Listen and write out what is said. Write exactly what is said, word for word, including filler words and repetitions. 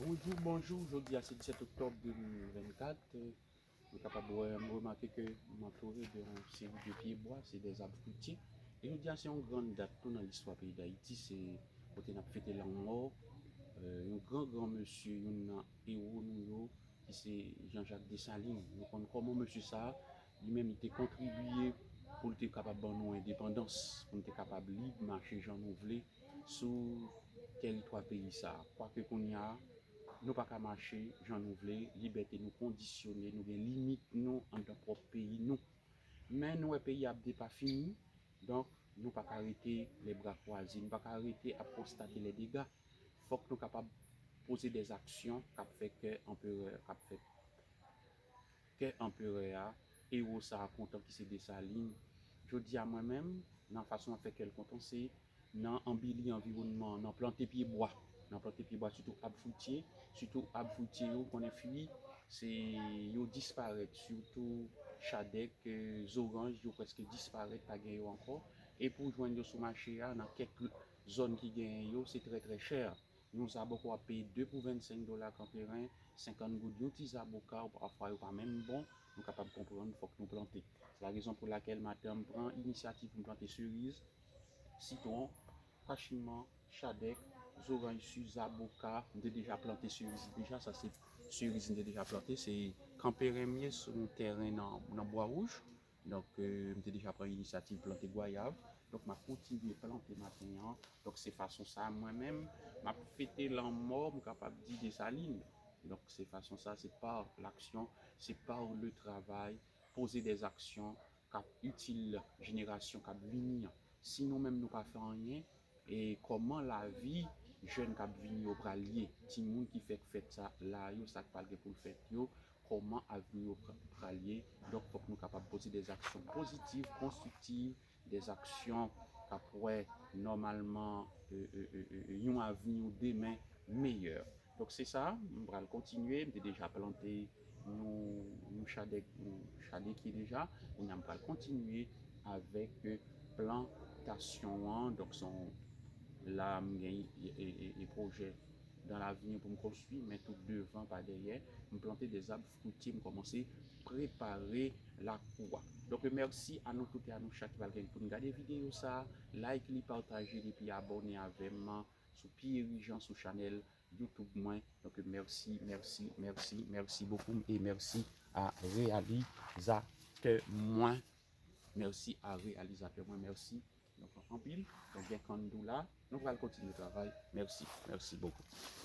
Bonjou, bonjou. Jodi a se disèt oktòb de mil vennkat. Nou kapab wè, remake ke m antoure de yon seri de pye bwa, se de zab fritye. E jodi a se yon grann dat tou nan listwa peyi Dayiti, se kote n ap fete lanmò, euh, yon gran, gran mesye, youn nan ewo nou yo, ki se Jean-Jacques Dessalines. Nou konn kòman mesye sa a, li menm, li te kontribye pou l te kapab ban nou endepandans, pou n te kapab lib, mache jan nou vle sou teritwa peyi sa a. Kwake kounye a, nou pa ka mache jan nou vle, libète nou kondisyone, nou gen limit nou anndan pwòp peyi nou. Men nou wè peyi a ap depafini, donk nou pa ka rete lè bra kwaze, nou pa ka rete ap konstate lè dega. Fòk nou kapab poze de aksyon k ap fè kè anperè, k ap fè kè anperè a, ewo sa a kontan ki se Desalin. Jodi a mwen menm, nan fason m ap fè kè l kontan, se nan anbili anviwònman, nan plante pye bwa. Nan plante pye bwa, sitou ab fritye, sitou ab fritye yo, konnen fwi, se yo disparèt, sitou chadèk, eh, zoranj, yo prèske disparèt, pa gen yo ankò. E pou jwenn yo sou mache a, nan kèk zòn ki genyen yo, se trè, trè chè. Yon zaboka w ap peye de pou vennsenk dola Kanperen, senkant goud yon ti zaboka, pafwa yo pa menm bon, nou kapab konprann, fòk nou plante. Se la rezon pou lakèl maten an m pran inisyativ pou m plante seriz, sitwon, kachiman, chadèk, zoranj, si, zaboka. M te deja plante seriz deja, sa se seriz m te deja plante, se Kanperen m ye sou yon tèren nan, nan Bwa Wouj. Donk, euh, m te deja pran inisyativ plante gwayav. Donk, m ap kontinye plante maten an. Donk, se fason sa a, mwen menm, m ap fete lanmò, m kapab di, Desalin. Donk, se fason sa a, se pa laksyon, se pa le travay, poze de aksyon k ap itil jenerasyon k ap vini an. Si nou menm nou pa fè anyen, e kòman lavi jèn k ap vini yo pral ye? Timoun ki fèk fèt sa la yo, sa k pral gen pou l fèt yo, kòman avni yo pra-, pral ye? Donk, fòk nou kapab poze de aksyon pozitiv, konstriktiv, de aksyon k ap wè nòmalman, euh, euh, euh, euh, yon avni, yon demen meyè. Donk, se sa, m pral kontinye, m te deja plante yon, yon chadèk, yon chadèkye deja, kounye a m pral kontinye avèk, euh, plantasyon an. Donk, se yon, la, m gen e, e, e, e pwojè dan lavni pou m konstwi, men tout devan, pa dèyè, m plante de zab fritye, m kòmanse prepare lakou a. Donk, mèsi a nou tout e a nou chak ki pral gen pou n gade videyo sa a. Like li, pataje li, epi abòne avè m sou Pierre Jean sou chanèl YouTube mwen. Donk, mèsi, mèsi, mèsi, mèsi bokou e mèsi a reyalizatè mwen. Mèsi a reyalizatè mwen, mèsi. Donk, anpil. Donk, gen kanndou la. Nou pral kontinye travay. Mèsi, mèsi bokou.